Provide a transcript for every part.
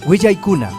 Huillaicuna.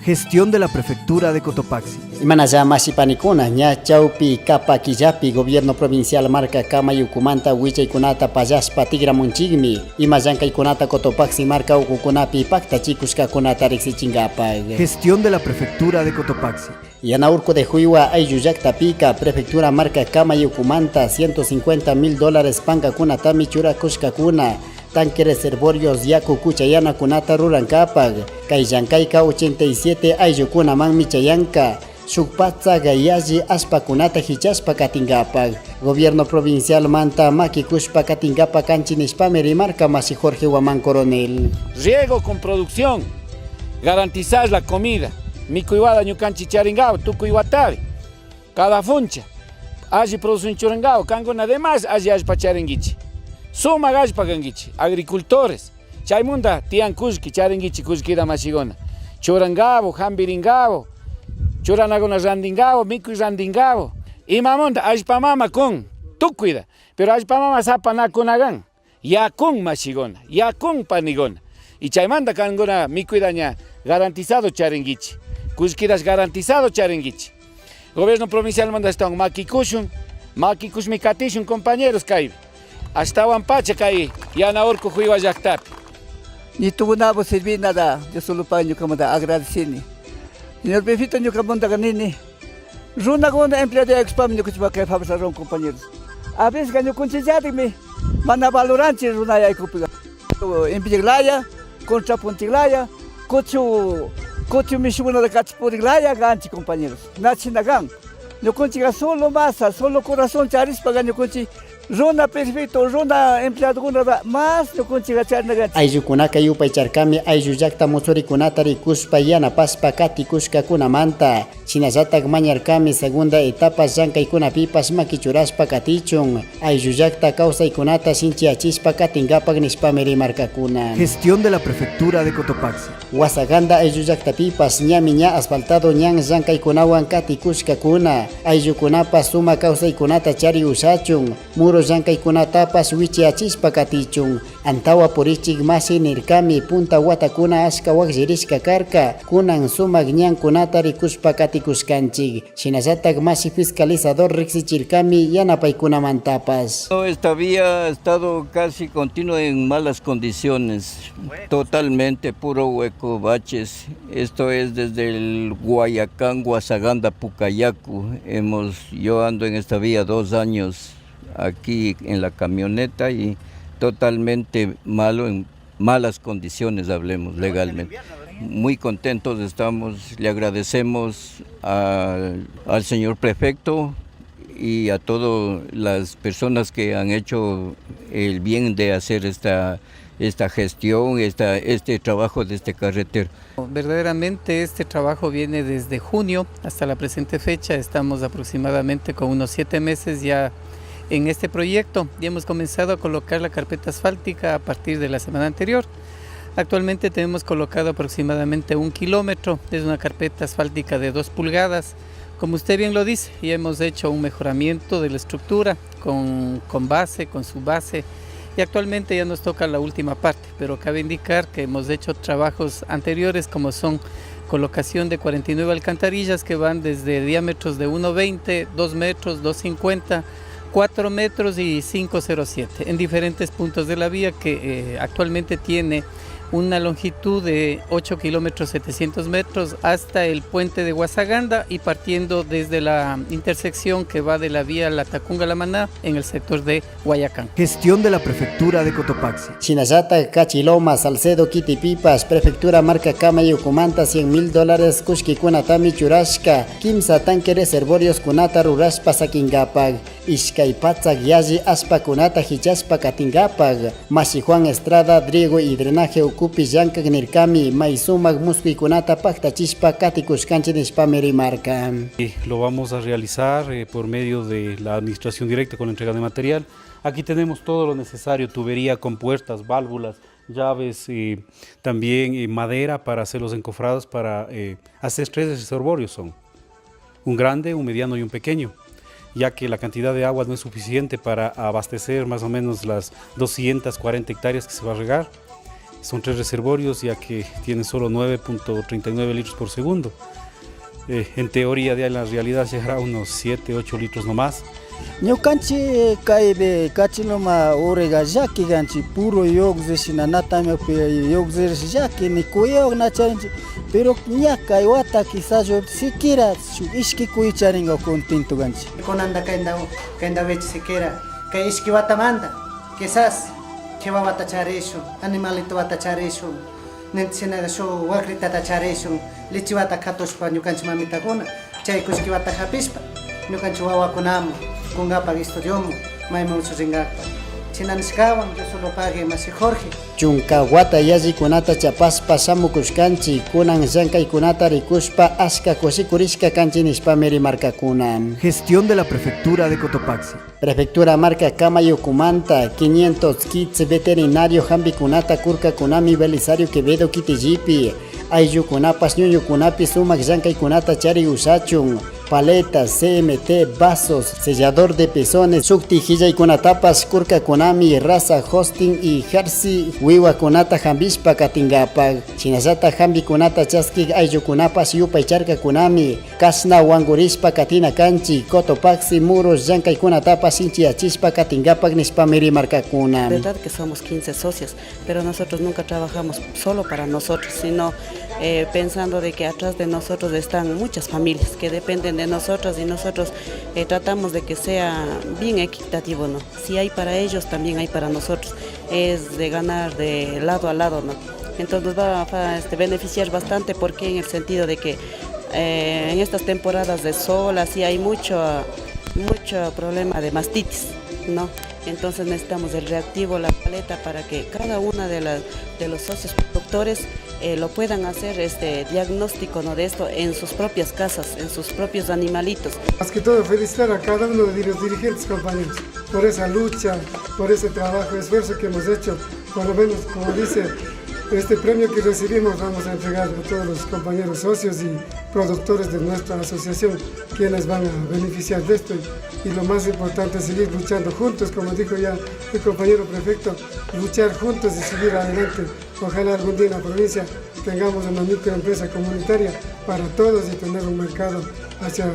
Gestión de la Prefectura de Cotopaxi. Imanalla mashipanikuna ña chawpi kapa killapi gobierno provincial marka kamay ukumanta willaykunata pallashpa tikramunchikmi ima llankaykunata Cotopaxi marka ukukunapi paktachikushkakunata riksichinkapak. Gestión de la Prefectura de Cotopaxi. Yanaurco de Juiwa ayllu llaktapica prefectura marka kamay ukumanta 150 mil dólares pankakunatami churakushkakuna tanque reservorios yaku kuchayanakunata rurankapak kay llankayka 87 ayllukunamanmi chayanka shuk patsak yalli allpakunata hichashpa katinkapak gobierno provincial manta makikushpa katinkapak kanchik nishpami rimarka mashi Jorge Guamán Coronel. Riego con producción, garantizar la comida, mikuywata ñukanchik charinkapak tukuy watapi, cada funcha, alli producción churankapak, kankuna además alli allpa charinkichik, sumak allpa kankichik, agricultores, chaymanta tiyan kullki charinkichik kullkita mashikuna, churankapak, hampirinkapak, churanakuna rantinkapak, mikuy rantinkapak, imamanta allpa mama kun, tukuyta, pero allpa mama sapanakunakan, yakun mashikuna, yakun panikuna, y chaymanta kankuna mikuyta ña garantizado charinkichik, kullkitas garantizado charinkichik. Gobierno provincial manda ashtawan makikushun, makikushmi katishun compañeros kaypi, ashtawan pacha kay Yanaurco Juiwa llaktapi. Ni tuvo servir nada, yo solo para ñukamanta agradecini. Señor prefecto ñukamanta nini. Runakuna empleado expam ñukanchik kay fábrica ron compañeros. A veces ñukanchillatimi mana valoranchik runayaykupiqa. Impichiklaya, contrapuntiklaya, kuchu kuchu mishukunata kachipuriklaya kanchik compañeros. Nachina kan. Ñukanchikqa solo masa, solo corazón charishpaqa ñukanchik runa perfecto, runa empleadokunata más ñukanchikqa charina kanchik. Ayllukunaka yupaycharkami ayllu llakta mutsurikunata rikushpa yanapashpa katikushkakunamanta shinallatak mañarkami segunda etapa llankaykunapipash makichurashpa katichun ayllu llakta kawsaykunata sinchiyachishpa katinkapak nishpami rimarkakuna. Gestión de la Prefectura de Cotopaxi. Guasaganda ayllu llaktapipash ñami ña asfaltado ñan llankaykunawan katikushkakuna ayllukunapash sumak kawsaykunata chari ushachun muro llankaykunatapash wichiyachishpa katichun antawa purichik mashi nirkami punta watakuna ashka wakllirishka karka kunan sumak ñankunata rikushpa katikushkanchik shinallatak mashi fiscalizador riksichirkami yanapaykunamantapash. Esta vía ha estado casi continua en malas condiciones, totalmente puro hueco, baches. Esto es desde el Guayacán, Guasaganda, Pucayacu. Yo ando en esta vía 2 años aquí en la camioneta y totalmente malo, en malas condiciones, hablemos legalmente. Muy contentos estamos, le agradecemos al señor prefecto y a todas las personas que han hecho el bien de hacer esta gestión, este trabajo de este carretero. Verdaderamente este trabajo viene desde junio hasta la presente fecha, estamos aproximadamente con unos 7 meses ya en este proyecto y hemos comenzado a colocar la carpeta asfáltica a partir de la semana anterior. Actualmente tenemos colocado aproximadamente 1 kilómetro, es una carpeta asfáltica de 2 pulgadas. Como usted bien lo dice, ya hemos hecho un mejoramiento de la estructura con base, con subbase, y actualmente ya nos toca la última parte, pero cabe indicar que hemos hecho trabajos anteriores como son colocación de 49 alcantarillas que van desde diámetros de 1,20, 2 metros, 2,50, 4 metros y 5,07 en diferentes puntos de la vía que actualmente tiene una longitud de 8 kilómetros 700 metros hasta el puente de Guasaganda y partiendo desde la intersección que va de la vía La Tacunga La Maná en el sector de Guayacán. Gestión de la Prefectura de Cotopaxi. Shinallata, Cachiloma, Salcedo, Quitipipas, Prefectura Marca Kamay ukumanta cien mil dólares kushkikunatami churashka, kimsa tanque reservorios kunata rurashpa sakingapak, ishkay patsak yalli allpakunata hichashpa katingapak, Mashi Juan Estrada, Driego y Drenaje ukupi llankak nirkami, may sumak muskuykunata paktachishpa katikushkanchik nishpami rimarka. Lo vamos a realizar por medio de la administración directa con la entrega de material. Aquí tenemos todo lo necesario, tubería con puertas, válvulas, llaves, también madera para hacer los encofrados, para hacer 3 reservorios son, un grande, un mediano y un pequeño, ya que la cantidad de agua no es suficiente para abastecer más o menos las 240 hectáreas que se va a regar. Son tres reservorios ya que tienen solo 9.39 litros por segundo. En teoría, de la realidad llegará a unos 7, 8 litros nomás. Ñukanchik kaypi Cachiloma urega llaki kanchik puro llukshishina na tamiapi llukshirish llakini kuyaywan na charinchik pero ña kay wata quizás siquiera shuk ishki kuy charinga contento kanchik. Kunanda kayta wichi siquiera kay ishki watamanta quizás kiwawata charishun, animalito wata charishun, ninchinaga shuk wakritata charishun, lichiwata katushpa ñukanchik mamitakuna chay kullki wata hapishpa ñukanchik wawakunamun kunkapak estudiomun mayman rinkapa. Shina nishkawan Dios mashi Jorge. Chunka wata yallikunata chapashpa shamukushkanchik kunan llankaykunata rikushpa ashka kushikurishka kanchik nishpami rimarkakuna. Gestión de la Prefectura de Cotopaxi. Prefectura marka Kamayukumanta 500 kits veterinario hampikunata kurkakunami Belisario Quevedo kitillipi ayllukunapash ñuñukunapi sumak llankaykunata chari ushachun paletas, CMT, vasos, sellador de pezones, shukti hillaykunatapash kurkakunami raza Holstein y Jersey wiwakunata hampishpa katinkapak shinallata hampikunata chaskik ayllukunapash yupaycharkakunami kashna wankurishpa katina kanchik Cotopaxi muros llankaykunatapash sinchiyachishpa katinkapak nishpami rimarkakuna. Verdad que somos 15 socios, pero nosotros nunca trabajamos solo para nosotros, sino pensando de que atrás de nosotros están muchas familias que dependen de nosotros y nosotros tratamos de que sea bien equitativo, ¿no? Si hay para ellos, también hay para nosotros. Es de ganar de lado a lado, ¿no? Entonces nos va a beneficiar bastante porque en el sentido de que en estas temporadas de sol así hay mucho, mucho problema de mastitis, ¿no? Entonces necesitamos el reactivo, la paleta para que cada una de los socios productores lo puedan hacer este diagnóstico, ¿no?, de esto en sus propias casas, en sus propios animalitos. Más que todo felicitar a cada uno de los dirigentes compañeros por esa lucha, por ese trabajo, esfuerzo que hemos hecho, por lo menos como dice, este premio que recibimos vamos a entregar a todos los compañeros socios y productores de nuestra asociación, quienes van a beneficiar de esto. Y lo más importante es seguir luchando juntos, como dijo ya el compañero prefecto, luchar juntos y seguir adelante. Ojalá algún día en la provincia tengamos una microempresa comunitaria para todos y tener un mercado hacia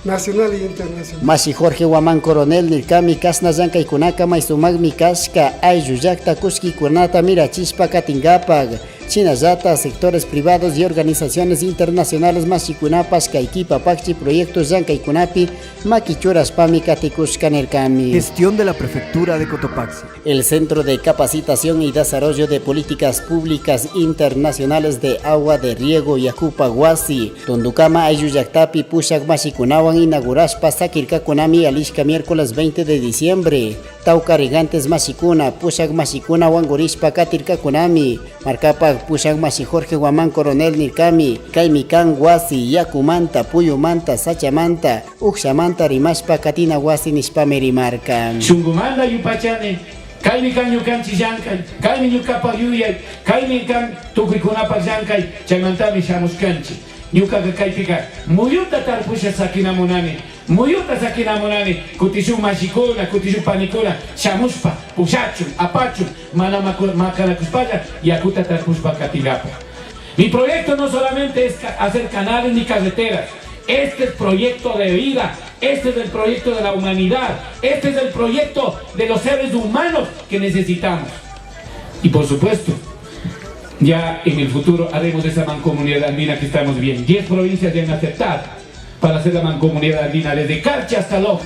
nacional y internacional. Mashi Jorge Guamán Coronel nirkami kashna llankaykunaka may sumakmi kashka ayllu llakta kullkikunata mirachishpa katinkapak shinallata sectores privados y organizaciones internacionales mashikunapash kay kipa pakchi proyectos llankaykunapi makichurashpami katikushka nirkami. Gestión de la Prefectura de Cotopaxi. El Centro de Capacitación y Desarrollo de Políticas Públicas Internacionales de Agua de Riego Yakupak Wasi, Tundukama ayllu llaktapi pushak mashikunawan inaugurashpa sakirkakunami alishka miércoles 20 de diciembre. Tawka regantes mashikuna, pushak mashikuna wankurishpa katirkakunami, markapak pushak mashi Jorge Guamán Coronel nirkami, kaymi kan wasi yakumanta, puyumanta, sachamanta, ukshamanta rimashpa katina wasi nishpami rimarka. Shungumanta yupachani, kaymi kan ñukanchik llankay, kaymi ñukapak yuyay, kaymi kan tukuykunapak llankay, chaymantami shamushkanchik. Ñukaka kaypika muyuta tarpusha sakina munani, muyuta sakina munani, kutishuk mashikuna, kutishuk panikuna, shamushpa, pushachun, apachun, mana makanakushpalla, yakuta tarpushpa katinkapak. Mi proyecto no solamente es hacer canales ni carreteras, este es proyecto de vida, este es el proyecto de la humanidad, este es el proyecto de los seres humanos que necesitamos. Y por supuesto, ya en el futuro haremos esa mancomunidad andina que estamos bien. 10 provincias ya han aceptado para hacer la mancomunidad andina, desde Carchi hasta Loja.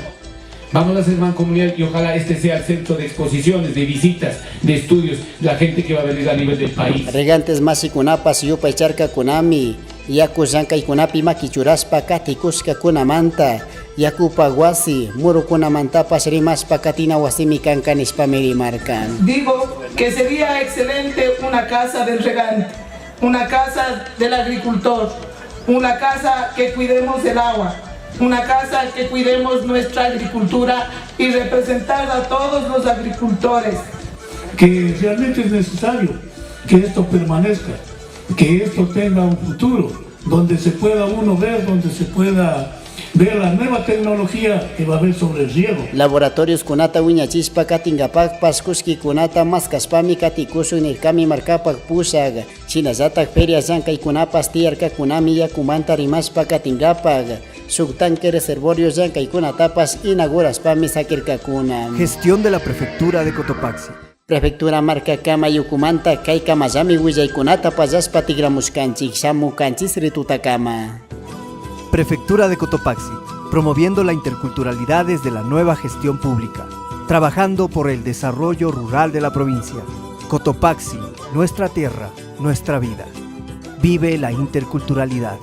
Vamos a hacer mancomunidad y ojalá este sea el centro de exposiciones, de visitas, de estudios, la gente que va a venir a nivel del país. Regantes mashikunapash yupaycharkakunami, yaku llankaykunapi makichurashpa katikushkakunamanta, yakupak wasi, murukunamantapash rimashpa katina wasimi kanka nishpami rimarkan. Digo que sería excelente una casa del regante, una casa del agricultor, una casa que cuidemos el agua, una casa que cuidemos nuestra agricultura y representar a todos los agricultores. Que realmente es necesario que esto permanezca, que esto tenga un futuro, donde se pueda uno ver, donde se pueda Ver la nueva tecnología que va a haber sobre el riego. Laboratorios kunata wiñachishpa katinkapakpash kullkikunata maskashpami katikushun nirkami markapak pushak. Shinallatak feria llankaykunapash tiyarkakunami yakumanta rimashpa katinkapak. Shuk tanque reservorio llankaykunatapash inaugurashpami sakirkakuna. Gestión de la Prefectura de Cotopaxi. Prefectura marka kamayukumanta kay kamallami willaykunata pallashpa tigramushkanchik shamukanchis ritutakama. Prefectura de Cotopaxi, promoviendo la interculturalidad desde la nueva gestión pública, trabajando por el desarrollo rural de la provincia. Cotopaxi, nuestra tierra, nuestra vida. Vive la interculturalidad.